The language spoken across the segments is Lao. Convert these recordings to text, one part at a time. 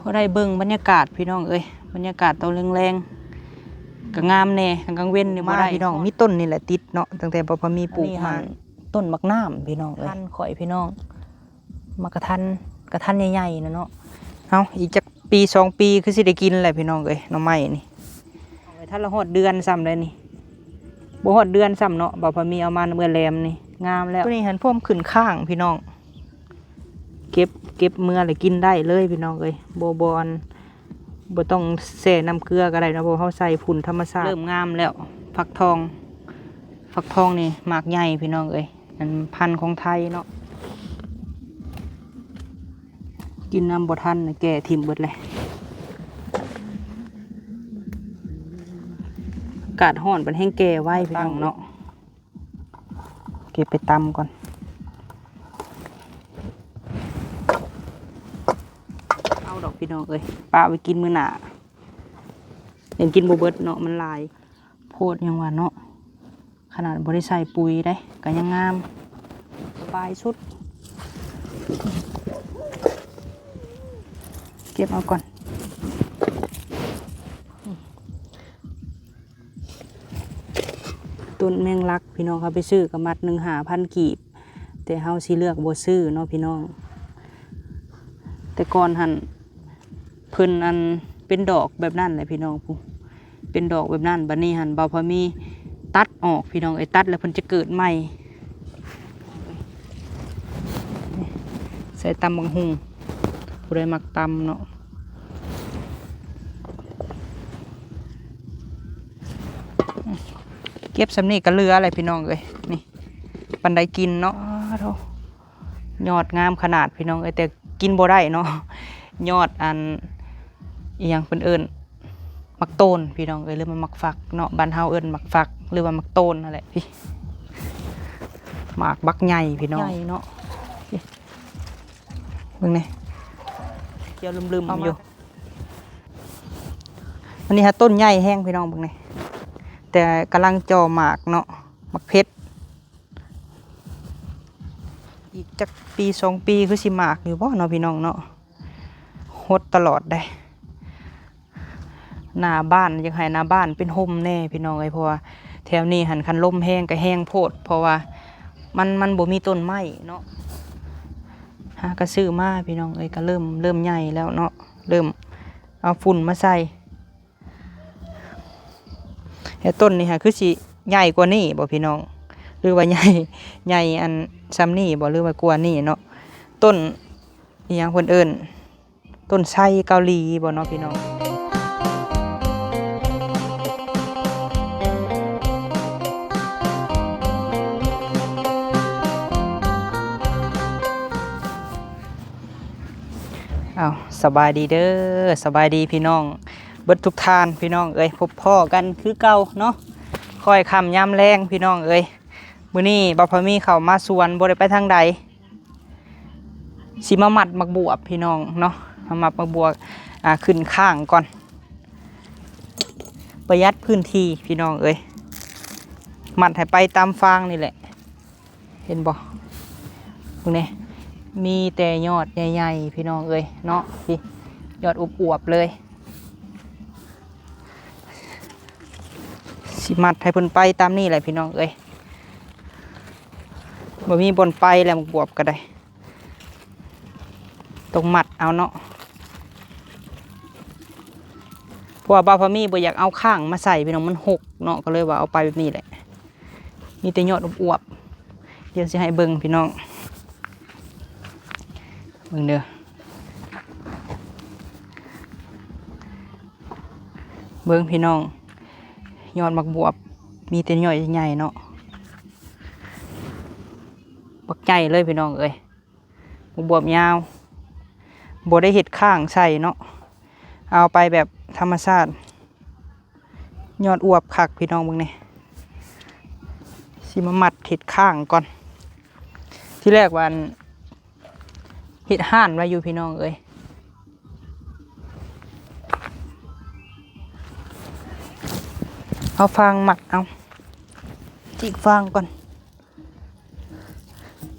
ພໍໄດ້ເບິ່ງບັນຍາກາດພີ່ນ້ອງເອີຍ, ບັນຍາກາດຕອນແລງໆກໍງາມແດ່, ກາງເວັນນີ້ບໍ່ໄດ້. ມາພີ່ນ້ອງ, ມີຕົ້ນນີ້ແຫຼະຕິດເນາະ, ຕັ້ງແຕ່ບໍ່ພໍມີປູກ. ອັນນີ້ຫັ້ນ ຫັ້ນຕົ້ນໝາກນ້ຳພີ່ນ້ອງເອີຍ, ທັນຂ້ອຍພີ່ນ້ອງ, ໝາກກະທັນ, ກະທັນໃຫຍ່ໆນະເນາະ. ເອົາ ອີກຈັກປີສອງປີຄືຊິໄດ້ກິນແຫຼະພີ່ນ້ອງເອີຍ, ໜໍ່ໄມ້ນີ້. ທັນລະຮອດເດືອນຊ້ຳໄດ໋ນີ້, ບໍ່ຮອດເດືອນຊ້ຳເນາະ, ບໍ່ພໍມີເອົາມານຳເອື້ອຍແຫຼມນີ້ ງາມແລ້ວ. ຕົວນີ້ຫັ້ນພວມຂຶ້ນຄ້າງພີ່ນ້ອງ, ເກັບ ເກັບເມືອແລ້ວກິນໄດ້ເລີຍພີ່ນ້ອງເອີຍ, ບໍ່ ບໍ່ ບໍ່ຕ້ອງແຊ່ນ້ຳເກືອກໍໄດ້ເນາະ, ເພາະເຮົາໃສ່ຝຸ່ນທຳມະຊາດ. ເລີ່ມງາມແລ້ວ, ຟັກທອງ, ຟັກທອງນີ້ໝາກໃຫຍ່ພີ່ນ້ອງເອີຍ, ອັນພັນຂອງໄທເນາະ. ກິນນ້ຳບໍ່ທັນນະ, ແກ່ຖິ້ມເບິດເລີຍ. ອາກາດຮ້ອນ ບັດແຮ່ງແກ່ໄວພີ່ນ້ອງເນາະ. ເກັບໄປຕຳກ່ອນ. ເອົາດອກພີ່ນ້ອງເອີຍ, ປະໄວ້ກິນມື້ໜ້າ, ຍັງກິນບໍ່ເບິດເນາະ, ມັນຫຼາຍໂພດຫຍັງວ່າເນາະ. ຂະໜາດບໍ່ໄດ້ໃສ່ປຸ໋ຍເດ້ ກໍຍັງງາມ, ສະບາຍສຸດ. ເກັບເອົາກ່ອນ. ຕົ້ນແມງລັກພີ່ນ້ອງ, ເຮົາໄປຊື້ກໍມັດໜຶ່ງຫ້າພັນກີບ, ແຕ່ເຮົາຊິເລືອກບໍ່ຊື້ເນາະພີ່ນ້ອງ. ແຕ່ກ່ອນຫັ້ນ ເພິ່ນອັນເປັນດອກແບບນັ້ນແຫຼະພີ່ນ້ອງ, ຜູ້ເປັນດອກແບບນັ້ນ. ບັດນີ້ຫັ້ນ ບ່າວພາມີຕັດອອກພີ່ນ້ອງເອີຍ, ຕັດແລ້ວເພິ່ນຈະເກີດໃໝ່. ໃສ່ຕຳບັກຫຸ່ງ, ຜູ້ໃດມັກຕຳເນາະ. ເກັບສ່ຳນີ້ກໍເຫຼືອແຫຼະພີ່ນ້ອງເອີຍ, ນີ້ປານໃດກິນເນາະ. ອ້າໂທ້ ຍອດງາມຂະໜາດພີ່ນ້ອງເອີຍ, ແຕ່ກິນບໍ່ໄດ້ເນາະ. ຍອດອັນ ອີຫຍັງເພິ່ນເອີ້ນ ໝາກໂຕນພີ່ນ້ອງເອີຍ, ຫຼືວ່າໝາກຝັກເນາະ, ບ້ານເຮົາເອີ້ນໝາກຝັກ ຫຼືວ່າໝາກໂຕນຫັ້ນແຫຼະ. ພີ່ ໝາກບັກໃຫຍ່ພີ່ນ້ອງ, ໃຫຍ່ເນາະ. ພີ່ ເບິ່ງແດ່, ຂຽວລຶ້ມໆຢູ່. ອັນນີ້ຫາຕົ້ນໃຫຍ່ແຮງພີ່ນ້ອງ, ເບິ່ງແດ່, ແຕ່ກຳລັງຈ່ອໝາກເນາະ, ໝາກເຜັດ. ອີກຈັກປີສອງປີຄືຊິໝາກຢູ່ບໍ່ເນາະພີ່ນ້ອງເນາະ, ຫົດຕະຫຼອດເດ້. ໜ້າບ້ານ ຢາກໃຫ້ໜ້າບ້ານເປັນຮົ່ມແດ່ພີ່ນ້ອງເອີຍ, ເພາະວ່າແຖວນີ້ຫັ້ນ ຄັນລົມແຮງກໍແຮງໂພດ, ເພາະວ່າມັນ ມັນບໍ່ມີຕົ້ນໄມ້ເນາະ. ຫາກໍຊື້ມາພີ່ນ້ອງເອີຍ, ກໍເລີ່ມ ເລີ່ມໃຫຍ່ແລ້ວເນາະ, ເລີ່ມເອົາຝຸ່ນມາໃສ່. ແລ້ວຕົ້ນນີ້ຫາຄືຊິໃຫຍ່ກວ່ານີ້ບໍ່ພີ່ນ້ອງ, ຫຼືວ່າໃຫຍ່ ໃຫຍ່ອັນສ່ຳນີ້ບໍ່ ຫຼືວ່າກວ່ານີ້ເນາະ? ຕົ້ນອີຫຍັງເພິ່ນເອີ້ນ ຕົ້ນໄຊເກົາຫຼີບໍ່ເນາະພີ່ນ້ອງ? ເອົາ ສະບາຍດີເດີ, ສະບາຍດີພີ່ນ້ອງເບິດທຸກທ່ານພີ່ນ້ອງເອີຍ, ພົບພໍ້ກັນຄືເກົ່າເນາະ, ຄ່ອຍຄ່ຳຍາມແລງພີ່ນ້ອງເອີຍ. ມື້ນີ້ບ່າວພາມີເຂົ້າມາສວນ ບໍ່ໄດ້ໄປທາງໃດ, ຊິມາມັດໝາກບວບພີ່ນ້ອງເນາະ, ມາມັດໝາກບວບ ອ່າ ຂຶ້ນຄ້າງກ່ອນ, ປະຢັດພື້ນທີ່ພີ່ນ້ອງເອີຍ, ມັດໃຫ້ໄປຕາມຟາງນີ້ແຫຼະ. ເຫັນບໍ່? ເບິ່ງແດ່, ມີແຕ່ຍອດໃຫຍ່ໆ ພີ່ນ້ອງເອີຍເນາະ, ນີ້ ຍອດອວບໆເລີຍ. ຊິມັດໃຫ້ເພິ່ນໄປຕາມນີ້ແຫຼະ ພີ່ນ້ອງເອີຍ, ບໍ່ມີບ່ອນໄປແລ້ວ ໝາກບວບກໍໄດ້. ຕ້ອງມັດເອົາເນາະ, ເພາະວ່າບ່າວພາມີບໍ່ຢາກເອົາຄ້າງມາໃສ່ພີ່ນ້ອງ, ມັນຫົກເນາະ, ກໍເລີຍວ່າເອົາໄປແບບນີ້ແຫຼະ. ມີແຕ່ຍອດອວບໆ, ດຽວຊິໃຫ້ເບິ່ງພີ່ນ້ອງ, ເບິ່ງເດີ, ເບິ່ງພີ່ນ້ອງ, ຍອດໝາກບວບ ມີແຕ່ຍອດໃຫຍ່ໆເນາະ, ບັກໃຫຍ່ເລີຍພີ່ນ້ອງເອີຍ. ໝາກບວບຍາວ, ບໍ່ໄດ້ເຮັດຄ້າງໃສ່ເນາະ, ເອົາໄປແບບທຳມະຊາດ. ຍອດອວບຄັກພີ່ນ້ອງ, ເບິ່ງແດ່, ຊິມາມັດເຮັດຄ້າງກ່ອນ. ທີແລກວ່າ ອັນ ເຮັດຮ້ານໄວ້ຢູ່ພີ່ນ້ອງເອີຍ, ເອົາຟາງມັດເອົາ, ຈີກຟາງກ່ອນ.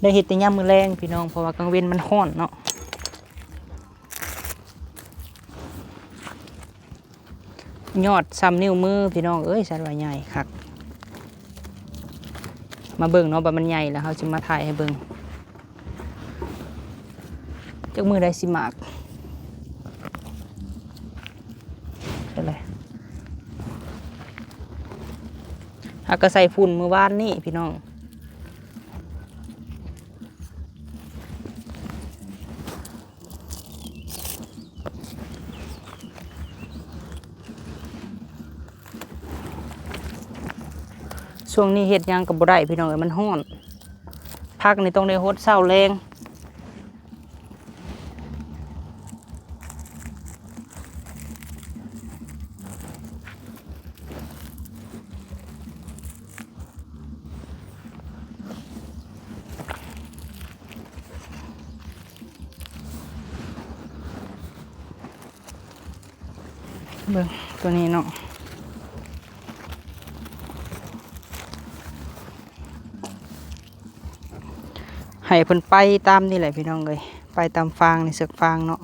ໄດ້ເຮັດແຕ່ຍາມມື້ແລງພີ່ນ້ອງ, ເພາະວ່າກາງເວັນມັນຮ້ອນເນາະ. ຍອດສ່ຳນິ້ວມືພີ່ນ້ອງເອີຍ ສັນວ່າໃຫຍ່ຄັກ. ມາເບິ່ງເນາະ ວ່າມັນໃຫຍ່ແລ້ວ ເຮົາຊິມາຖ່າຍໃຫ້ເບິ່ງ ຈັກມື້ໃດຊິໝາກ. ເອົາກະໃສ່ຝຸ່ນມື້ວານນີ້ພີ່ນ້ອງ. ຊ່ວງນີ້ເຮັດຫຍັງກໍບໍ່ໄດ້ພີ່ນ້ອງເອີຍ ມັນຮ້ອນ. ຜັກນີ້ຕ້ອງໄດ້ຫົດເຊົ້າແລງ. ເບິ່ງໂຕນີ້ເນາະ ໃຫ້ເພິ່ນໄປຕາມນີ້ແຫຼະພີ່ນ້ອງເອີຍ ໄປຕາມຟາງນີ້ ເຊືອກຟາງເນາະ.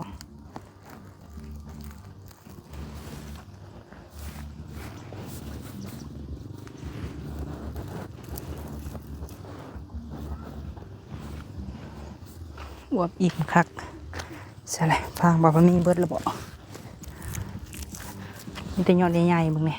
ອວບອີ່ມຄັກ. ໃສ່ແຫຼະ ຟາງບໍ່ ມີເບິດແລ້ວບໍ່? ມີແຕ່ຍອດໃຫຍ່ໆ ເບິ່ງແດ່.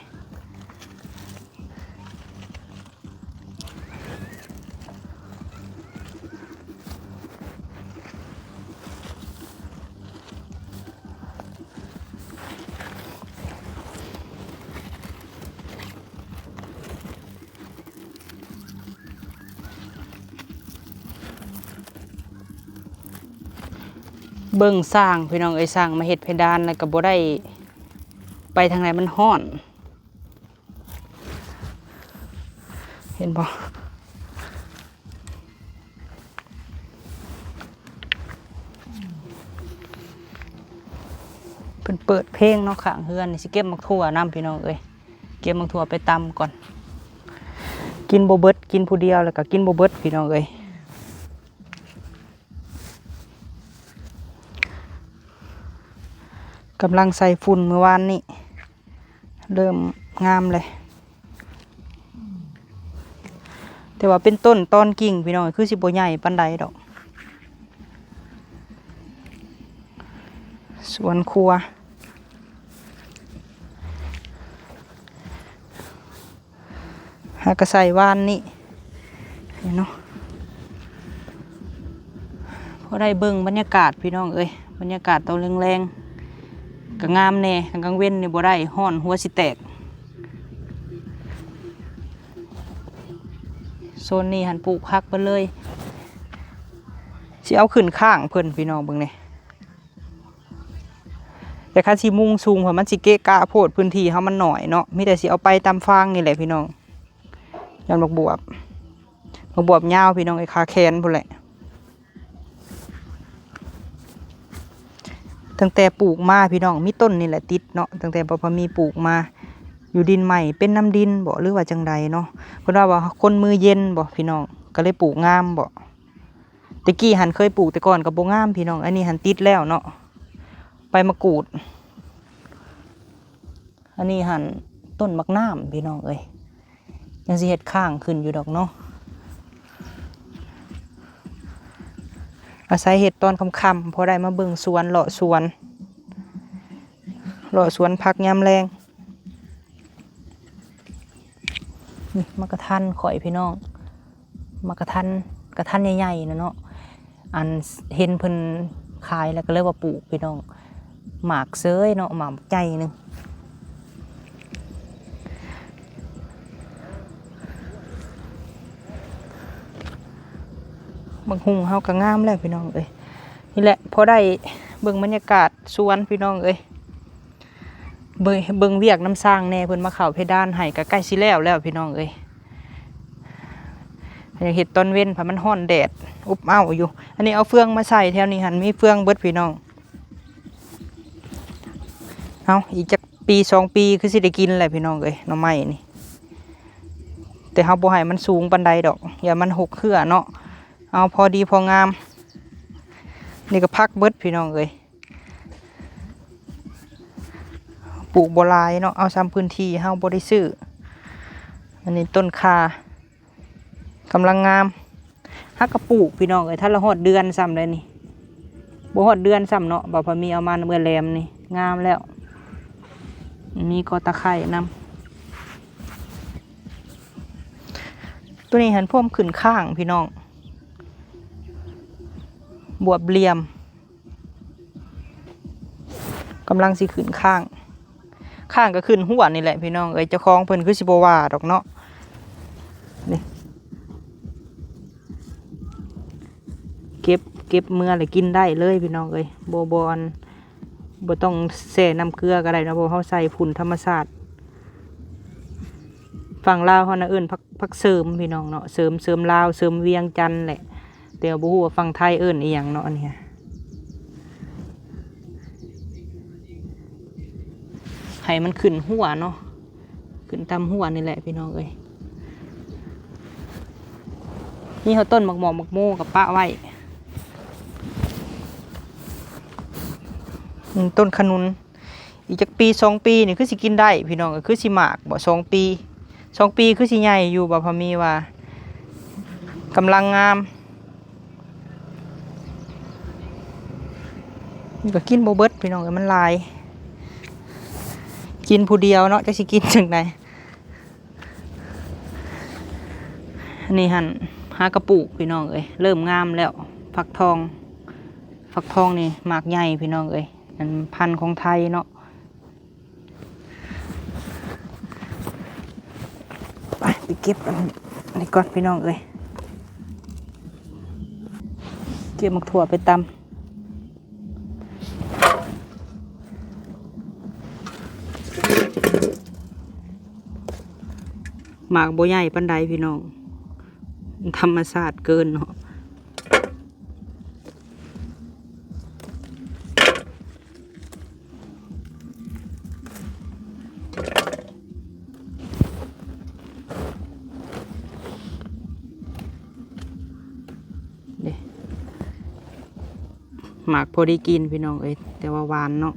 ເບິ່ງຊ່າງພີ່ນ້ອງເອີຍ ຊ່າງມາເຮັດເພດານ ແລ້ວກໍບໍ່ໄດ້ໄປທາງໃດ ມັນຮ້ອນ. ເຫັນບໍ່? ເພິ່ນເປີດເພງເນາະ ຂ້າງເຮືອນນີ້ ຊິເກັບໝາກຖົ່ວນຳພີ່ນ້ອງເອີຍ ເກັບໝາກຖົ່ວໄປຕຳກ່ອນ. ກິນບໍ່ເບິດ ກິນຜູ້ດຽວ ແລ້ວກໍກິນບໍ່ເບິດພີ່ນ້ອງເອີຍ. ກຳລັງໃສ່ຝຸ່ນມື້ວານນີ້ ເລີ່ມງາມແລ້ວ ແຕ່ວ່າເປັນຕົ້ນຕອນກິ່ງພີ່ນ້ອງ ຄືຊິບໍ່ໃຫຍ່ປານໃດດອກ. ສວນຄົວ ຫາກະໃສ່ວານນີ້ເນາະ ພໍໄດ້ເບິ່ງບັນຍາກາດພີ່ນ້ອງເອີຍ ບັນຍາກາດຕອນແລງໆ ກະງາມແດ່ ຄັນກາງເວັນນີ້ບໍ່ໄດ້ ຮ້ອນຫົວຊິແຕກ. ໂຊນນີ້ຫັ້ນປູກຜັກເບິດເລີຍ ຊິເອົາຂຶ້ນຄ້າງເພິ່ນພີ່ນ້ອງເບິ່ງແດ່. ແຕ່ຄັນຊິມຸງສູງ ເພາະມັນຊິເກະກະໂພດ ພື້ນທີ່ເຮົາມັນໜ້ອຍເນາະ ມີແຕ່ຊິເອົາໄປຕາມຟາງນີ້ແຫຼະພີ່ນ້ອງ. ຍອດໝາກບວບ ໝາກບວບຍາວພີ່ນ້ອງເອີຍ ຄາແຂນພຸ້ນແຫຼະ. ຕັ້ງແຕ່ປູກມາພີ່ນ້ອງ ມີຕົ້ນນີ້ແຫຼະຕິດເນາະ ຕັ້ງແຕ່ບໍ່ພາມີປູກມາ ຢູ່ດິນໃໝ່ ເປັນນຳດິນບໍ ຫຼືວ່າຈັ່ງໃດເນາະ ເພິ່ນວ່າ ວ່າຄົນມືເຢັນບໍພີ່ນ້ອງ ກໍເລີຍປູກງາມບໍ. ແຕ່ກີ້ຫັ້ນເຄີຍປູກແຕ່ກ່ອນກໍບໍ່ງາມພີ່ນ້ອງ ອັນນີ້ຫັ້ນຕິດແລ້ວເນາະ ໃບມະກູດ. ອັນນີ້ຫັ້ນຕົ້ນໝາກນ້ຳພີ່ນ້ອງເອີຍ ຍັງຊິເຮັດຄ້າງຂຶ້ນຢູ່ດອກເນາະ. ອາໄສເຮັດຕອນຄ່ຳໆ ພໍໄດ້ມາເບິ່ງສວນ ເລາະສວນ ເລາະສວນຜັກຍາມແລງ. ນີ້ໝາກກະທັນຂ້ອຍພີ່ນ້ອງ ໝາກກະທັນ ກະທັນໃຫຍ່ໆນະເນາະ ອັນເຫັນເພິ່ນຂາຍແລ້ວກໍເລີຍວ່າປູກພີ່ນ້ອງ ໝາກເຊີຍເນາະ ໝາກໃຫຍ່ໜຶ່ງ. ບັກຫຸ່ງເຮົາກໍງາມແລ້ວພີ່ນ້ອງເອີຍ. ນີ້ແຫຼະ ພໍໄດ້ເບິ່ງບັນຍາກາດສວນພີ່ນ້ອງເອີຍ. ເບິ່ງ ເບິ່ງວຽກນຳຊ່າງແດ່ ເພິ່ນມາເຂົ້າເພດານໃຫ້ ກໍໃກ້ຊິແລ້ວແລ້ວພີ່ນ້ອງເອີຍ. ຢາກເຮັດຕອນເວັນ ເພາະມັນຮ້ອນແດດອົບເອົ້າຢູ່. ອັນນີ້ເອົາເຟືອງມາໃສ່ແຖວນີ້ຫັ້ນ ມີເຟືອງເບິດພີ່ນ້ອງ. ເອົາ ອີກຈັກປີສອງປີ ຄືຊິໄດ້ກິນແຫຼະພີ່ນ້ອງເອີຍ ໜໍ່ໄມ້ນີ້. ແຕ່ເຮົາບໍ່ໃຫ້ມັນສູງປານໃດດອກ ຢ້ານມັນຫົກເຄືອເນາະ. ເອົາພໍດີພໍງາມ. ນີ້ກໍຜັກເບິດພີ່ນ້ອງເອີຍ. ປູກບໍ່ຫຼາຍເນາະ ເອົາສ່ຳພື້ນທີ່ເຮົາບໍ່ໄດ້ຊື້. ອັນນີ້ຕົ້ນຂ່າ ກຳລັງງາມ ຫາກະປູກພີ່ນ້ອງເອີຍ ທັນລະຮອດເດືອນຊ້ຳໄດ໋ນີ້ ບໍ່ຮອດເດືອນຊ້ຳເນາະ. ບ່າວພາມີເອົາມານຳເອື້ອຍແຫຼມນີ້ ງາມແລ້ວ ມີກໍຕະໄຄນຳ. ໂຕນີ້ຫັ້ນພວມຂຶ້ນຄ້າງພີ່ນ້ອງ ບວບຫຼ່ຽມ ກຳລັງຊິຂຶ້ນຄ້າງ ຄ້າງກໍຂຶ້ນຮົ້ວນີ້ແຫຼະພີ່ນ້ອງເອີຍ. ເຈົ້າຂອງເພິ່ນຄືຊິບໍ່ວ່າດອກເນາະ ນີ້ ເກັບ ເກັບເມືອແລ້ວກິນໄດ້ເລີຍພີ່ນ້ອງເອີຍ ບໍ່ ບໍ່ອັນ ບໍ່ຕ້ອງແຊ່ນ້ຳເກືອກໍໄດ້ເນາະ ເພາະເຮົາໃສ່ຝຸ່ນທຳມະຊາດ. ຝັ່ງລາວເຮົານະເອີ້ນຜັກ ຜັກເສີມພີ່ນ້ອງເນາະ ເສີມ ເສີມລາວ ເສີມວຽງຈັນແຫຼະ ແຕ່ວ່າບໍ່ຮູ້ວ່າຝັ່ງໄທເອີ້ນອີ່ຫຍັງເນາະ. ອັນນີ້ໃຫ້ມັນຂຶ້ນຮົ້ວເນາະ ຂຶ້ນຕາມຮົ້ວນີ້ແຫຼະພີ່ນ້ອງເອີຍ. ມີເຮົາຕົ້ນໝາກໝອກໝາກໂມກໍປະໄວ້ ອືມ ຕົ້ນຂະໜຸນ ອີກຈັກປີສອງປີນີ້ຄືຊິກິນໄດ້ພີ່ນ້ອງເອີຍ ຄືຊິໝາກບໍ່ ສອງປີ ສອງປີຄືຊິໃຫຍ່ຢູ່ ບ່າວພາມີວ່າ ກຳລັງງາມ. ນີ້ກໍກິນບໍ່ເບິດພີ່ນ້ອງເອີຍ ມັນຫຼາຍ ກິນຜູ້ດຽວເນາະ ຈັກຊິກິນຈັ່ງໃດ. ອັນນີ້ຫັ້ນຫາກະປູກພີ່ນ້ອງເອີຍ ເລີ່ມງາມແລ້ວ ຝັກທອງ ຝັກທອງນີ້ໝາກໃຫຍ່ພີ່ນ້ອງເອີຍ ອັນພັນຂອງໄທເນາະ. ໄປ ໄປເກັບອັນນີ້ກ່ອນພີ່ນ້ອງເອີຍ ເກັບໝາກຖົ່ວໄປຕຳ. ໝາກບໍ່ໃຫຍ່ປານໃດພີ່ນ້ອງ ທຳມະຊາດເກີນເນາະ. ເດ້ ໝາກພໍດີກິນພີ່ນ້ອງເອີຍ ແຕ່ວ່າຫວານເນາະ.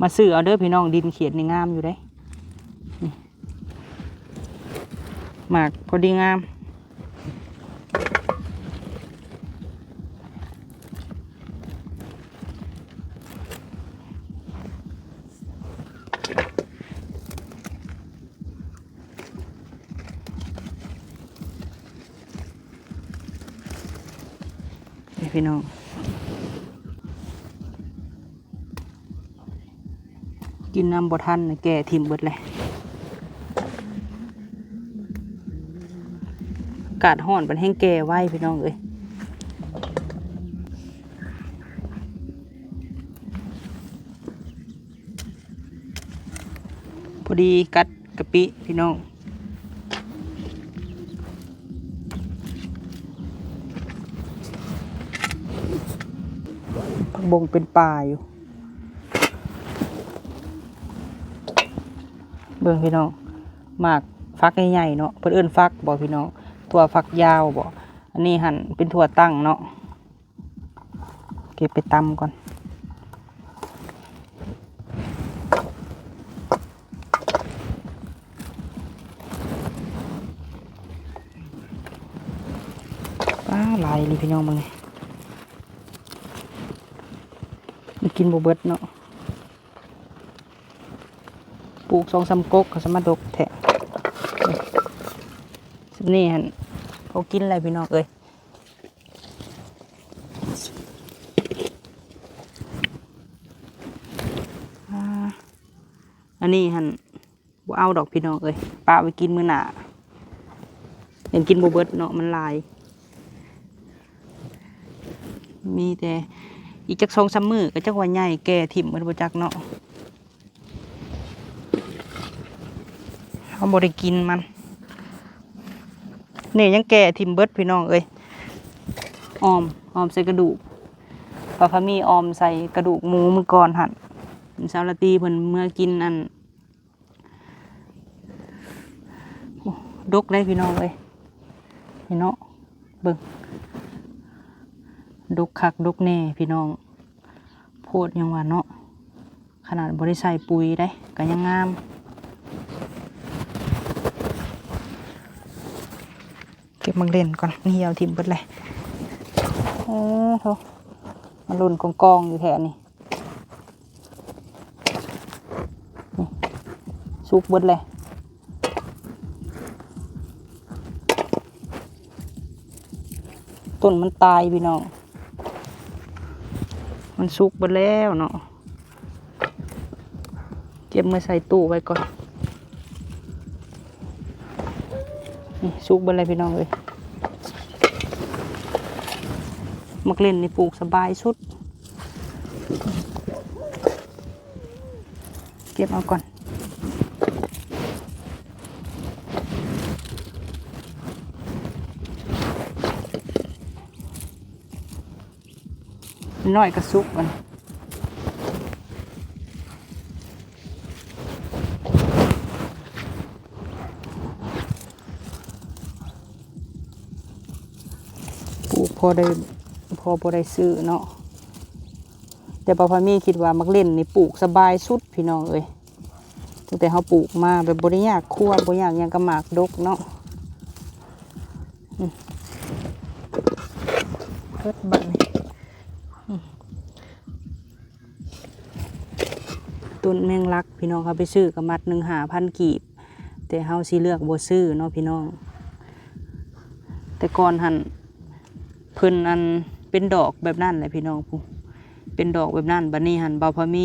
ມາຊື້ເອົາເດີພີ່ນ້ອງ ດິນເຂດນີ້ງາມຢູ່ເດ້ ນີ້ ໝາກພໍດີງາມ. ນີ້ພີ່ນ້ອງ ກິນນຳບໍ່ທັນ ແກ່ຖິ້ມເບິດເລີຍ. ອາກາດຮ້ອນ ບັດແຮ່ງແກ່ໄວພີ່ນ້ອງເອີຍ. ພໍດີກັດກະປິພີ່ນ້ອງ ຜັກບົ້ງເປັນປ່າຢູ່ ເບິ່ງພີ່ນ້ອງ ໝາກຝັກໃຫຍ່ໆເນາະ ເພິ່ນເອີ້ນຝັກບໍ່ພີ່ນ້ອງ ຖົ່ວຝັກຍາວບໍ່ ອັນນີ້ຫັ້ນເປັນຖົ່ວຕັ້ງເນາະ. ເກັບໄປຕຳກ່ອນ ອ້າ ຫຼາຍອີ່ຫຼີພີ່ນ້ອງ ເບິ່ງນີ້ ມັນກິນບໍ່ເບິດເນາະ ປູກສອງສາມກົກກໍສາມາດດົກແທ້ ສ່ຳນີ້ຫັ້ນ ພໍກິນແລ້ວພີ່ນ້ອງເອີຍ. ອ່າ ອັນນີ້ຫັ້ນບໍ່ເອົາດອກພີ່ນ້ອງເອີຍ ປະໄວ້ກິນມື້ໜ້າ ຍັງກິນບໍ່ເບິດເນາະ ມັນຫຼາຍ ມີແຕ່ອີກຈັກສອງສາມມື້ກໍຈັກວ່າໃຫຍ່ແກ່ຖິ້ມເບິດບໍ່ຈັກເນາະ. ເຮົາບໍ່ໄດ້ກິນມັນ ນີ້ຍັງແກ່ຖິ້ມເບິດພີ່ນ້ອງເອີຍ ອອມ ອອມໃສ່ກະດູກ ປ້າພາມີອອມໃສ່ກະດູກໝູມື້ກ່ອນຫັ້ນ ສາວລາຕີເພິ່ນເມືອກິນອັນ ໂອ້ ດົກເດ້ພີ່ນ້ອງເອີຍ ນີ້ເນາະ ເບິ່ງ ດົກຄັກດົກແນ່ພີ່ນ້ອງ ໂພດຫຍັງວ່າເນາະ. ຂະໜາດບໍ່ໄດ້ໃສ່ປຸ໋ຍເດ້ ກໍຍັງງາມ. ເກັບໝາກເລັ່ນກ່ອນ ມັນຫ່ຽວຖິ້ມເບິດເລີຍ. ໂອ້ໂທ້ ມັນຫຼົ່ນກອງໆຢູ່ແທ້ນີ້. ນີ້ ສຸກເບິດເລີຍ. ຕົ້ນມັນຕາຍພີ່ນ້ອງ ມັນສຸກເບິດແລ້ວເນາະ. ເກັບມາໃສ່ຕູ້ໄວ້ກ່ອນ. ນີ້ ສຸກເບິດແລ້ວພີ່ນ້ອງເອີຍ. ໝາກເລັ່ນນີ້ປູກສະບາຍສຸດ. ເກັບເອົາກ່ອນ. ນ້ອຍກະສຸກມັນ ປູກພໍໄດ້ ພໍບໍ່ໄດ້ຊື້ເນາະ. ແຕ່ບ່າວພາມີຄິດວ່າໝາກເລັ່ນນີ້ປູກສະບາຍສຸດພີ່ນ້ອງເອີຍ. ຕັ້ງແຕ່ເຮົາປູກມາ ແບບບໍ່ໄດ້ຍາກຄົວ ບໍ່ຍາກຫຍັງ ກໍໝາກດົກເນາະ. ອືມ ເບິດບາດນີ້. ອືມ ຕົ້ນແມງລັກພີ່ນ້ອງ ເຮົາໄປຊື້ກໍມັດໜຶ່ງຫ້າພັນກີບ ແຕ່ເຮົາຊິເລືອກບໍ່ຊື້ເນາະພີ່ນ້ອງ. ແຕ່ກ່ອນຫັ້ນ ເພິ່ນອັນເປັນດອກແບບນັ້ນແຫຼະພີ່ນ້ອງ ຜູ້ ເປັນດອກແບບນັ້ນ. ບັດນີ້ຫັ້ນບ່າວພາມີ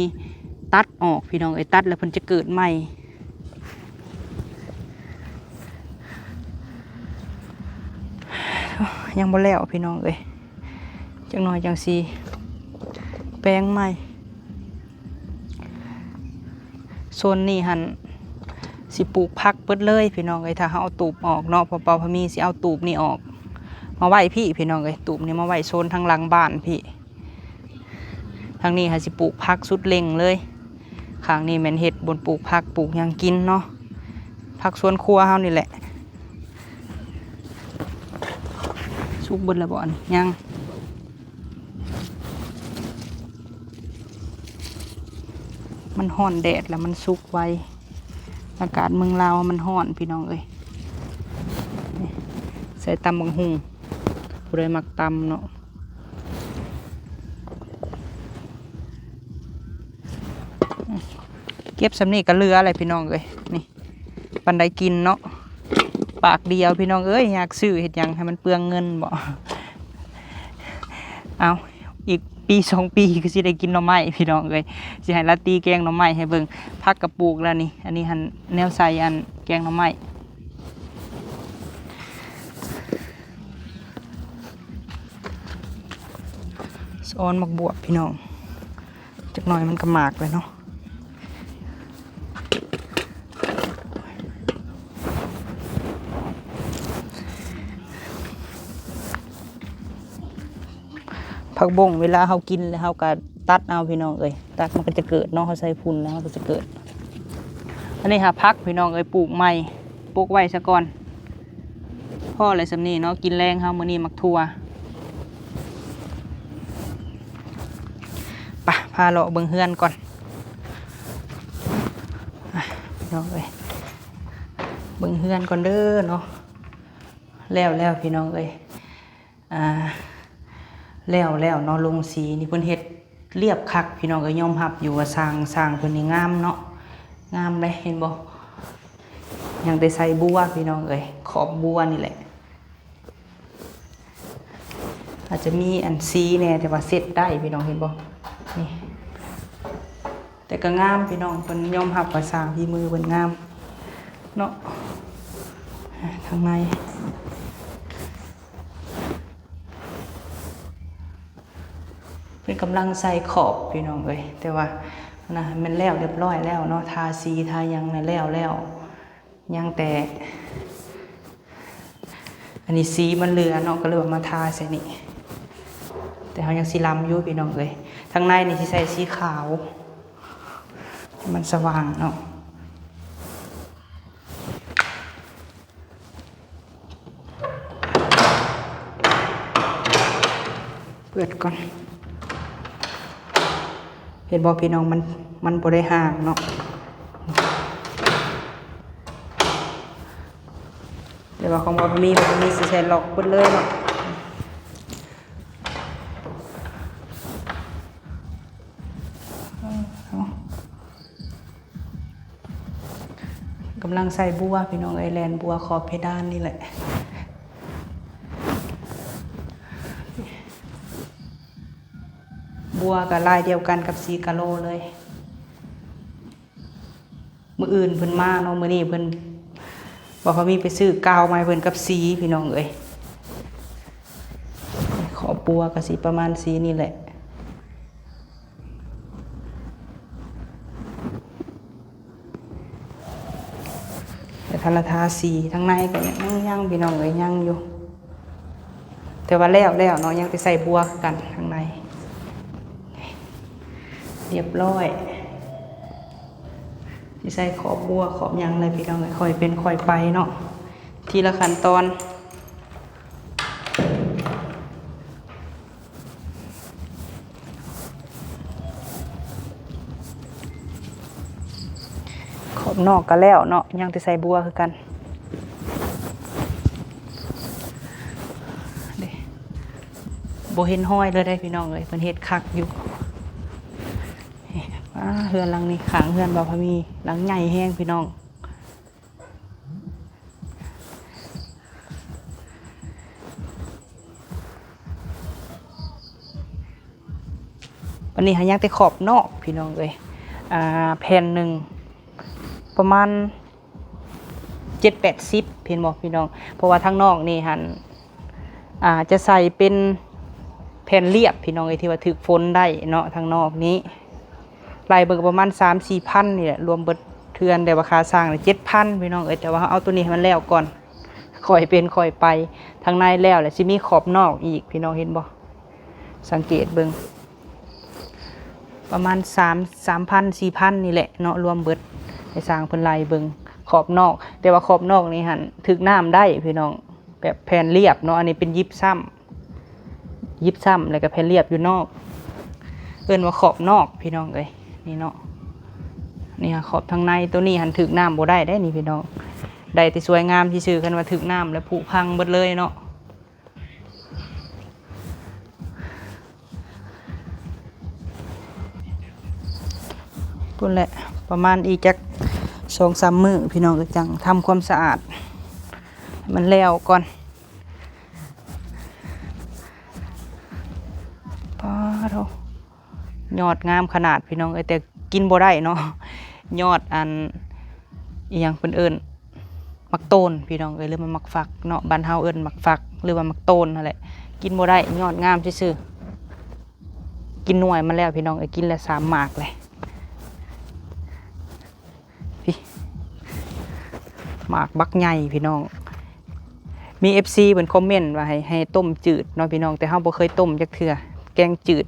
ຕັດອອກພີ່ນ້ອງເອີຍ ຕັດແລ້ວເພິ່ນຈະເກີດໃໝ່. ຍັງບໍ່ແລ້ວພີ່ນ້ອງເອີຍ ຈັກໜ່ອຍຈັ່ງຊິແປງໃໝ່. ໂຊນນີ້ຫັ້ນຊິປູກຜັກເບິດເລີຍພີ່ນ້ອງເອີຍ ຖ້າເຮົາເອົາຕູບອອກເນາະ ເພາະບ່າວພາມີຊິເອົາຕູບນີ້ອອກມາໄວ້ພີ້ພີ່ນ້ອງເອີຍ. ຕູບນີ້ມາໄວ້ໂຊນທາງຫຼັງບ້ານພີ້. ທາງນີ້ຫາຊິປູກຜັກສຸດເລັ່ງເລີຍ. ຂ້າງນີ້ແມ່ນເຮັດບ່ອນປູກຜັກ ປູກຫຍັງກິນເນາະ ຜັກສວນຄົວເຮົານີ້ແຫຼະ. ສຸກເບິດແລ້ວບໍ່? ອັນນີ້ຍັງ. ມັນຮ້ອນແດດແລ້ວມັນສຸກໄວ. ອາກາດເມືອງລາວມັນຮ້ອນພີ່ນ້ອງເອີຍ. ນີ້ ໃສ່ຕຳບັກຫຸ່ງ ຜູ້ໃດມັກຕຳເນາະ. ເກັບສ່ຳນີ້ກໍເຫຼືອແຫຼະພີ່ນ້ອງເອີຍ. ນີ້ ປານໃດກິນເນາະ ປາກດຽວພີ່ນ້ອງເອີຍ. ຢາກຊື້ເຮັດຫຍັງໃຫ້ມັນເປືອງເງິນບໍ? ເອົາ ອີກປີສອງປີຄືຊິໄດ້ກິນໜໍ່ໄມ້ພີ່ນ້ອງເອີຍ. ຊິໃຫ້ລາຕີແກງໜໍ່ໄມ້ໃຫ້ເບິ່ງ. ຜັກກະປູກແລ້ວນີ້. ອັນນີ້ຫັ້ນແນວໃສ່ອັນແກງໜໍ່ໄມ້. ສະອອນໝາກບວບພີ່ນ້ອງ. ຈັກໜ້ອຍມັນກໍໝາກແລ້ວເນາະ. ຜັກບົ້ງເວລາເຮົາກິນແລ້ວເຮົາກໍຕັດເອົາພີ່ນ້ອງເອີຍ. ຕັດມັນກໍຈະເກີດເນາະ ເຮົາໃສ່ຝຸ່ນແລ້ວມັນກໍຈະເກີດ. ອັນນີ້ຫາຜັກພີ່ນ້ອງເອີຍ ປູກໃໝ່ ປົກໄວ້ຊະກ່ອນ. ພໍແລ້ວສ່ຳນີ້ເນາະ ກິນແລງເຮົາມື້ນີ້ໝາກຖົ່ວ. ໄປ ພາເລາະເບິ່ງເຮືອນກ່ອນ ພີ່ນ້ອງເອີຍ. ເບິ່ງເຮືອນກ່ອນເດີເນາະ. ແລ້ວແລ້ວພີ່ນ້ອງເອີຍ. ອ່າ ແລ້ວແລ້ວເນາະ. ລົງສີນີ້ເພິ່ນເຮັດລຽບຄັກພີ່ນ້ອງເອີຍ. ຍອມຮັບຢູ່ວ່າຊ່າງ ຊ່າງເພິ່ນນີ້ງາມເນາະ ງາມເດ້. ເຫັນບໍ່? ຍັງແຕ່ໃສ່ບົວພີ່ນ້ອງເອີຍ ຂອບບົວນີ້ແຫຼະ. ອາດຈະມີອັນສີແດ່ ແຕ່ວ່າເຊັດໄດ້ພີ່ນ້ອງ ເຫັນບໍ່? ນີ້ ແຕ່ກໍງາມພີ່ນ້ອງ. ເພິ່ນຍອມຮັບວ່າຊ່າງຝີມືເພິ່ນງາມເນາະ. ທາງໃນ ເພິ່ນກຳລັງໃສ່ຂອບພີ່ນ້ອງເອີຍ. ແຕ່ວ່ານະ ແມ່ນແລ້ວຮຽບຮ້ອຍແລ້ວເນາະ ທາສີທາຫຍັງນະແລ້ວແລ້ວ. ຍັງແຕ່ອັນນີ້ສີມັນເຫຼືອເນາະ ກໍເລີຍວ່າມາທາໃສ່ນີ້. ແຕ່ເຮົາຍັງຊິລຳຢູ່ພີ່ນ້ອງເອີຍ. ທາງໃນນີ້ຊິໃສ່ສີຂາວ ໃຫ້ມັນສະຫວ່າງເນາະ. ເປີດກ່ອນ. ເຫັນບໍ່ພີ່ນ້ອງ? ມັນ ມັນບໍ່ໄດ້ຫ່າງເນາະ. ແຕ່ວ່າຂອງບໍ່ມີ ບໍ່ມີຊິໃສ່ລັອກເບິດເລີຍເນາະ. ກຳລັງໃສ່ບົວພີ່ນ້ອງເອີຍ, ແລ່ນບົວຂອບເພດານນີ້ແຫຼະ. ບົວກໍລາຍດຽວກັນກັບສີກາໂລເລີຍ. ມື້ອື່ນເພິ່ນມາເນາະ, ມື້ນີ້ເພິ່ນ ບໍ່ພາມີໄປຊື້ກາວມາໃຫ້ເພິ່ນກັບສີພີ່ນ້ອງເອີຍ. ຂອບບົວກໍຊິປະມານສີນີ້ແຫຼະ. ແຕ່ທັນລະທາສີ, ທາງໃນກໍຍັງ ຍັງ ຍັງພີ່ນ້ອງເອີຍ, ຍັງຢູ່. ແຕ່ວ່າແລ້ວ ແລ້ວເນາະ, ຍັງໄປໃສ່ບົວຄືກັນທາງໃນ. ຮຽບຮ້ອຍ. ຊິໃສ່ຂອບບົວຂອບຫຍັງແຫຼະພີ່ນ້ອງເອີຍ, ຄ່ອຍເປັນຄ່ອຍໄປເນາະ, ທີລະຂັ້ນຕອນ. ຂອບນອກກໍແລ້ວເນາະ, ຍັງແຕ່ໃສ່ບົວຄືກັນ. ນີ້ ບໍ່ເຫັນຮອຍເລີຍເດ້ພີ່ນ້ອງເອີຍ, ເພິ່ນເຮັດຄັກຢູ່. ນີ້ ອ່າ ເຮືອນຫຼັງນີ້ ຂ້າງເຮືອນບ່າວພາມີ, ຫຼັງໃຫຍ່ແຮງພີ່ນ້ອງ. ບັດນີ້ຫາຍັງແຕ່ຂອບນອກພີ່ນ້ອງເອີຍ. ອ່າ ແຜ່ນໜຶ່ງປະມານເຈັດແປດສິບ ເຫັນບໍ່ພີ່ນ້ອງ? ເພາະວ່າທາງນອກນີ້ຫັ້ນ ອ່າ ຈະໃສ່ເປັນແຜ່ນລຽບພີ່ນ້ອງເອີຍ, ທີ່ວ່າຖືກຝົນໄດ້ເນາະ, ທາງນອກນີ້ ໄລ່ເບິ່ງກໍປະມານສາມສີ່ພັນນີ້ແຫຼະ ລວມເບິດເທື່ອນ, ແຕ່ວ່າຄ່າຊ່າງເຈັດພັນພີ່ນ້ອງເອີຍ. ແຕ່ວ່າເຮົາເອົາໂຕນີ້ໃຫ້ມັນແລ້ວກ່ອນ, ຄ່ອຍເປັນຄ່ອຍໄປ. ທາງໃນແລ້ວ ແລ້ວຊິມີຂອບນອກອີກ ພີ່ນ້ອງເຫັນບໍ່? ສັງເກດເບິ່ງ ປະມານສາມ ສາມພັນ ສີ່ພັນນີ້ແຫຼະເນາະ ລວມເບິດ. ໃຫ້ຊ່າງເພິ່ນໄລ່ເບິ່ງຂອບນອກ, ແຕ່ວ່າຂອບນອກນີ້ຫັ້ນຖືກນ້ຳໄດ້ພີ່ນ້ອງ, ແບບແຜ່ນລຽບເນາະ. ອັນນີ້ເປັນຢິບຊ້ຳ ຢິບຊ້ຳ ແລ້ວກໍແຜ່ນລຽບຢູ່ນອກ, ເອີ້ນວ່າຂອບນອກພີ່ນ້ອງເອີຍ. ນີ້ເນາະ, ນີ້ຫາຂອບທາງໃນ. ໂຕນີ້ຫັ້ນຖືກນ້ຳບໍ່ໄດ້ເດ້ນີ້ພີ່ນ້ອງ, ໄດ້ແຕ່ສວຍງາມຊື່ໆ, ຄັນວ່າຖືກນ້ຳແລ້ວຜຸພັງເບິດເລີຍເນາະ. ພຸ້ນແຫຼະ ປະມານອີກຈັກສອງສາມມື້ພີ່ນ້ອງເອີຍ, ຈັ່ງທຳຄວາມສະອາດໃຫ້ມັນແລ້ວກ່ອນ. ປາໂທ້ ຍອດງາມຂະໜາດພີ່ນ້ອງເອີຍ, ແຕ່ກິນບໍ່ໄດ້ເນາະ. ຍອດອັນ ອີຫຍັງເພິ່ນເອີ້ນ ໝາກໂຕນພີ່ນ້ອງເອີຍ ຫຼືວ່າໝາກຝັກເນາະ, ບ້ານເຮົາເອີ້ນໝາກຝັກ ຫຼືວ່າໝາກໂຕນຫັ້ນແຫຼະ. ກິນບໍ່ໄດ້ ຍອດງາມຊື່ໆ. ກິນໜ່ວຍມັນແລ້ວພີ່ນ້ອງເອີຍ, ກິນແລ້ວສາມໝາກເລີຍ. ພີ້ ໝາກບັກໃຫຍ່ພີ່ນ້ອງ. ມີເອັຟຊີເພິ່ນຄອມເມັນວ່າໃຫ້ ໃຫ້ຕົ້ມຈືດເນາະພີ່ນ້ອງ, ແຕ່ເຮົາບໍ່ເຄີຍຕົ້ມຈັກເທື່ອ. ແກງຈືດ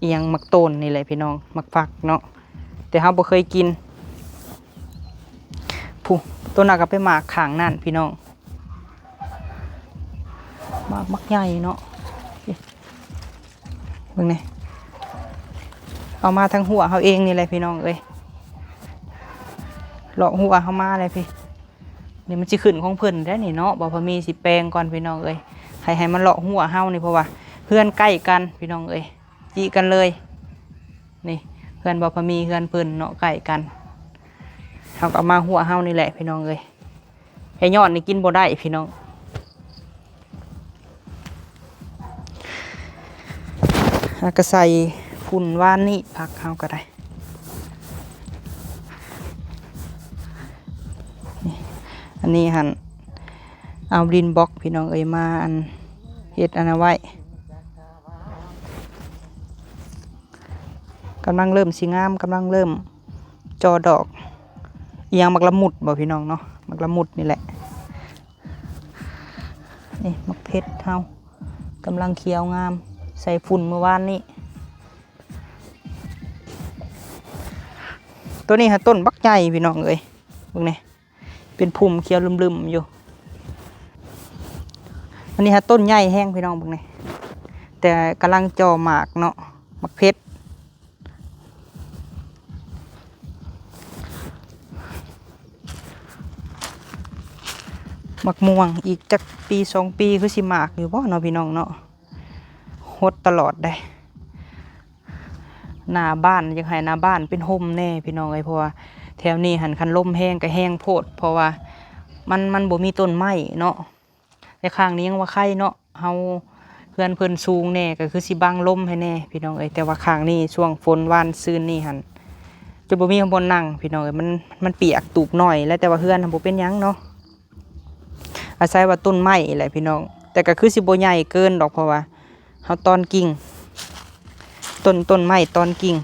ອີຫຍັງໝາກໂຕນນີ້ແຫຼະພີ່ນ້ອງ, ໝາກຝັກເນາະ, ແຕ່ເຮົາບໍ່ເຄີຍກິນ. ຜູ້ ໂຕນັ້ນກໍໄປໝາກຂ້າງນັ້ນພີ່ນ້ອງ, ໝາກບັກໃຫຍ່ເນາະ. ເບິ່ງແດ່ ເອົາມາທາງຮົ້ວເຮົາເອງນີ້ແຫຼະພີ່ນ້ອງເອີຍ, ເລາະຮົ້ວເຮົາມາແຫຼະພີ້. ນີ້ມັນຊິຂຶ້ນຂອງເພິ່ນໄດ໋ນີ້ເນາະ, ບໍ່ພາມີຊິແປງກ່ອນພີ່ນ້ອງເອີຍ, ໃຫ້ ໃຫ້ມັນເລາະຮົ້ວເຮົານີ້ ເພາະວ່າເຮືອນໃກ້ກັນພີ່ນ້ອງເອີຍ, ຈີກັນເລີຍ. ນີ້ເຮືອນບໍ່ພາມີ ເຮືອນເພິ່ນເນາະ ໃກ້ກັນ, ເຮົາກໍເອົາມາຮົ້ວເຮົານີ້ແຫຼະພີ່ນ້ອງເອີຍ. ແຕ່ຍອດນີ້ກິນບໍ່ໄດ້ພີ່ນ້ອງ. ເຮົາກໍໃສ່ຝຸ່ນວານນີ້ ຜັກເຮົາກໍໄດ້. ນີ້ ອັນນີ້ຫັ້ນ ເອົາດິນບລັອກພີ່ນ້ອງເອີຍ ມາອັນ ເຮັດອັນນັ້ນໄວ້. ກຳລັງເລີ່ມຊິງາມ, ກຳລັງເລີ່ມຈໍ່ດອກ. ອີຫຍັງ ໝາກລະມຸດບໍ່ພີ່ນ້ອງເນາະ? ໝາກລະມຸດນີ້ແຫຼະ. ນີ້ໝາກເຜັດເຮົາກຳລັງຂຽວງາມ, ໃສ່ຝຸ່ນມື້ວານນີ້. ໂຕນີ້ຫາຕົ້ນບັກໃຫຍ່ພີ່ນ້ອງເອີຍ, ເບິ່ງແດ່. ເປັນພຸ່ມຂຽວລຶ້ມໆຢູ່. ອັນນີ້ຫາຕົ້ນໃຫຍ່ແຮງພີ່ນ້ອງ ເບິ່ງແດ່. ແຕ່ກຳລັງຈ່ອໝາກເນາະ ໝາກເຜັດ ໝາກມ່ວງ ອີກຈັກປີສອງປີຄືຊິໝາກຢູ່ບໍ່ເນາະ ພີ່ນ້ອງເນາະ ຫົດຕະຫຼອດເດ້. ໜ້າບ້ານ ຢາກໃຫ້ໜ້າບ້ານເປັນຮົ່ມແດ່ພີ່ນ້ອງເອີຍ ເພາະວ່າແຖວນີ້ຫັ້ນ ຄັນລົມແຮງກໍແຮງໂພດ ເພາະວ່າມັນ ມັນບໍ່ມີຕົ້ນໄມ້ເນາະ. ແຕ່ຂ້າງນີ້ຍັງວ່າໄຄເນາະ ເຮົາ ເຮືອນເພິ່ນສູງແດ່ ກໍຄືຊິບັງລົມໃຫ້ແດ່ພີ່ນ້ອງເອີຍ. ແຕ່ວ່າຂ້າງນີ້ຊ່ວງຝົນວານຊືນນີ້ຫັ້ນ ຈະບໍ່ມີບ່ອນນັ່ງພີ່ນ້ອງເອີຍ ມັນ ມັນປຽກຕູບໜ້ອຍແຫຼະ ແຕ່ວ່າເຮືອນຫັ້ນບໍ່ເປັນຫຍັງເນາະ. ອາໄສວ່າຕົ້ນໄມ້ແຫຼະພີ່ນ້ອງ ແຕ່ກໍຄືຊິບໍ່ໃຫຍ່ເກີນດອກ ເພາະວ່າເຮົາຕອນກິ່ງ ຕົ້ນ ຕົ້ນໄມ້ຕອນກິ່ງ.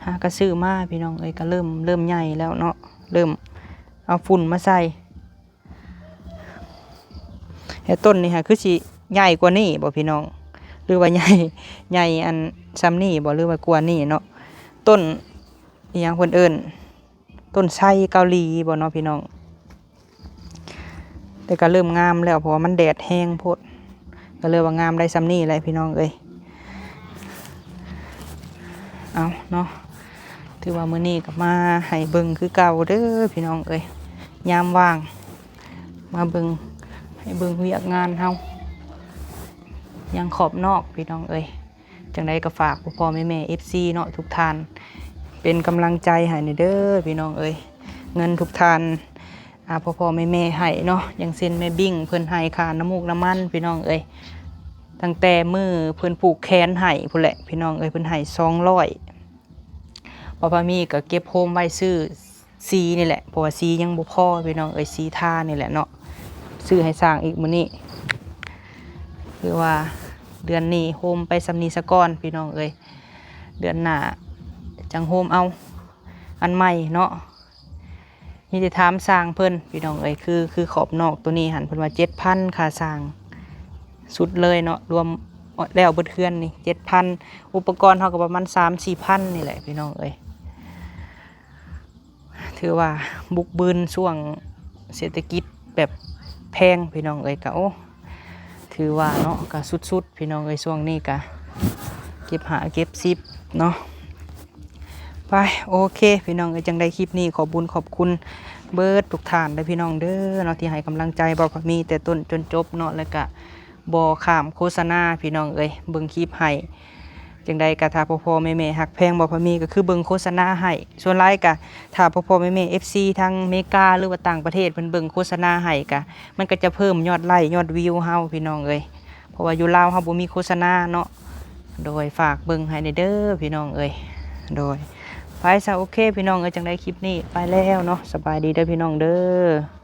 ຫາກໍຊື້ມາພີ່ນ້ອງເອີຍ ກໍເລີ່ມ ເລີ່ມໃຫຍ່ແລ້ວເນາະ ເລີ່ມເອົາຝຸ່ນມາໃສ່. ແລະ ຕົ້ນນີ້ຫາຄືຊິໃຫຍ່ກວ່ານີ້ບໍ່ພີ່ນ້ອງ ຫຼືວ່າໃຫຍ່ ໃຫຍ່ອັນຊ່ຳນີ້ບໍ່ ຫຼືວ່າກວ່ານີ້ເນາະ. ຕົ້ນອີ່ຫຍັງເພິ່ນເອີ້ນ ຕົ້ນໄຊເກົາຫຼີບໍ່ເນາະພີ່ນ້ອງ. ແຕ່ກໍເລີ່ມງາມແລ້ວ ເພາະວ່າມັນແດດແຮງໂພດ ກໍເລີຍວ່າງາມໄດ້ຊ່ຳນີ້ແຫຼະພີ່ນ້ອງເອີຍ. ເອົາເນາະ ຖືວ່າມື້ນີ້ກໍມາໃຫ້ເບິ່ງຄືເກົ່າເດີພີ່ນ້ອງເອີຍ ຍາມວ່າງ ມາເບິ່ງ ໃຫ້ເບິ່ງວຽກງານເຮົາ ຍັງຂອບນອກພີ່ນ້ອງເອີຍ. ຈັ່ງໃດກໍຝາກພໍ່ໆແມ່ໆ ເອັຟຊີ ເນາະ ທຸກທ່ານ ເປັນກຳລັງໃຈໃຫ້ແດ່ເດີພີ່ນ້ອງເອີຍ. ເງິນທຸກທ່ານ ອາ ພໍ່ໆແມ່ໆໃຫ້ເນາະ ຢ່າງເຊັ່ນແມ່ບິ້ງ ເພິ່ນໃຫ້ຄ່ານ້ຳມູກນ້ຳມັນພີ່ນ້ອງເອີຍ ຕັ້ງແຕ່ມື້ເພິ່ນຜູກແຂນໃຫ້ພຸ້ນແຫຼະພີ່ນ້ອງເອີຍ ເພິ່ນໃຫ້ສອງຮ້ອຍ. ບໍ່ພາມີກໍເກັບໂຮມໄວ້ຊື້ສີນີ້ແຫຼະ ເພາະວ່າສີຍັງບໍ່ພໍພີ່ນ້ອງເອີຍ ສີທານີ້ແຫຼະເນາະ ຊື້ໃຫ້ຊ່າງອີກມື້ນີ້. ຄືວ່າເດືອນນີ້ໂຮມໄປຊ່ຳນີ້ສາກ່ອນພີ່ນ້ອງເອີຍ ເດືອນໜ້າຈັ່ງໂຮມເອົາອັນໃໝ່ເນາະ. ມີແຕ່ຖາມຊ່າງເພິ່ນພີ່ນ້ອງເອີຍ ຄື ຄືຂອບນອກໂຕນີ້ຫັ້ນ ເພິ່ນວ່າເຈັດພັນຄ່າຊ່າງ ສຸດເລີຍເນາະ ລວມແລ້ວເບິດເຮືອນນີ້ເຈັດພັນ ອຸປະກອນເຮົາກໍປະມານສາມສີ່ພັນນີ້ແຫຼະພີ່ນ້ອງເອີຍ. ຖືວ່າບຸກບືນຊ່ວງເສດຖະກິດແບບແພງພີ່ນ້ອງເອີຍ ກະ ໂອ້ ຖືວ່າເນາະ ກະສຸດໆພີ່ນ້ອງເອີຍ ຊ່ວງນີ້ກະເກັບຫ້າເກັບສິບເນາະ. ໄປ ໂອເຄພີ່ນ້ອງເອີຍ ຈັ່ງໃດຄລິບນີ້ຂອບບຸນຂອບຄຸນເບິດທຸກທ່ານເດີພີ່ນ້ອງເດີເນາະ ທີ່ໃຫ້ກຳລັງໃຈບໍ່ພາມີແຕ່ຕົ້ນຈົນຈົບເນາະ ແລ້ວກະບໍ່ຂ້າມໂຄສະນາພີ່ນ້ອງເອີຍ ເບິ່ງຄລິບໃຫ້ ຈັ່ງໃດກະຖ້າພໍ່ໆແມ່ໆຮັກແພງບໍ່ພາມີ ກໍຄືເບິ່ງໂຄສະນາໃຫ້ ສ່ວນຫຼາຍກະຖ້າພໍ່ໆແມ່ໆ ເອັຟຊີ ທາງເມກາ ຫຼືວ່າຕ່າງປະເທດເພິ່ນເບິ່ງໂຄສະນາໃຫ້ ກະມັນກໍຈະເພີ່ມຍອດໄລ້ຍອດວິວເຮົາພີ່ນ້ອງເອີຍ ເພາະວ່າຢູ່ລາວເຮົາບໍ່ມີໂຄສະນາເນາະ. ໂດຍ ຝາກເບິ່ງໃຫ້ແດ່ເດີພີ່ນ້ອງເອີຍ. ໂດຍ ໄປຊະ ໂອເຄພີ່ນ້ອງເອີຍ ຈັ່ງໃດຄລິບນີ້ໄປແລ້ວເນາະ ສະບາຍດີເດີພີ່ນ້ອງເດີ.